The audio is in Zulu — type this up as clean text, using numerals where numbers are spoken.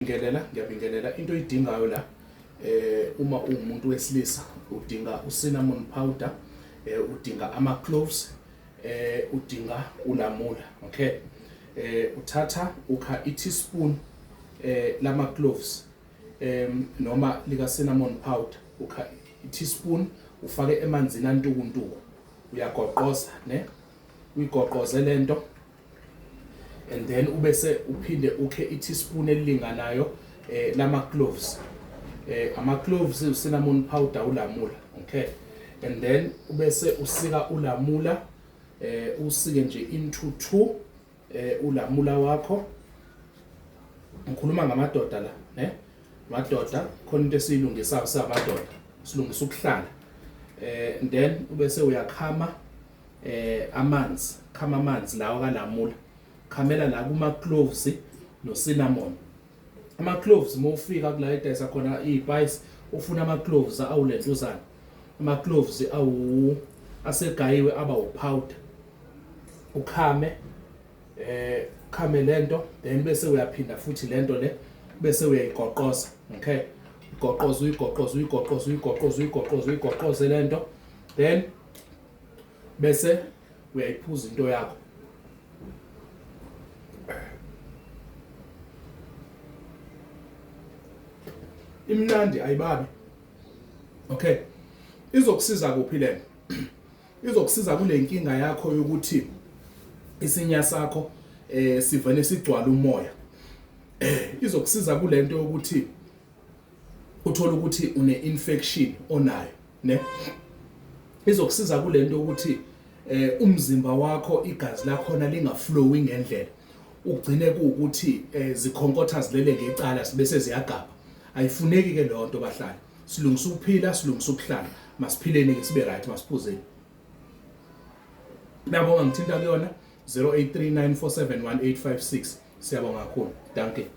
Ngiyabingelela, ngiyabingelela. Into oyidingayo la eh uma uwumuntu wesilisa udinga ucinnamon powder, eh udinga ama cloves, eh udinga ulamula, okay? Eh uthatha ukha i teaspoon eh lama cloves em noma lika cinnamon powder, ukha i teaspoon ufake emanzini antukuntuku, uyagoqoza ne? Uyigoqoze lento and then ubese uphinde ukhe i-teaspoon elilinganayo eh lama cloves eh ama cloves cinnamon powder ulamula okay and then ubese usika ulamula eh usike nje into two eh ulamula wakho ngikhuluma ngamadoda la ne madoda khona into esiyilungisayo singamadoda silungisa ukuhlala eh and then ubese uyakhama eh amanzi khama amanzi lawa kalamula khamela la kuma cloves no cinnamon ama cloves uma ufika kula edayisa khona izipice ufuna ama cloves awulentuzana ama cloves awu asegayiwe aba upowder ukhame eh khame lento then bese uyaphinda futhi lento le bese uyayigoqoza okay ugoqoza uyigoqoza uyigoqoza uyigoqoza uyigoqoza uyigoqoze lento then bese uyayiphuza into yakho imnandi ayibabi okay izokusiza kuphi lento izokusiza kule nkinga yakho yokuthi isinya sakho eh sivele sigcwala umoya eh, izokusiza kulento yokuthi uthola ukuthi une infection onayo ne izokusiza kulento ukuthi eh umzimba wakho igazi lakhona lingaflowi ngendlela ugcine kuukuthi eh, zikhonkotha zilele ngecala sibese ziyagabha ayifuneki ke leyo nto bahlali silungisa ukuphila silungisa ukuhlala masiphileni ke sibe right masiphuzeni nabo ngithinta kuyona 0839471856 siyabonga kakhulu dankie.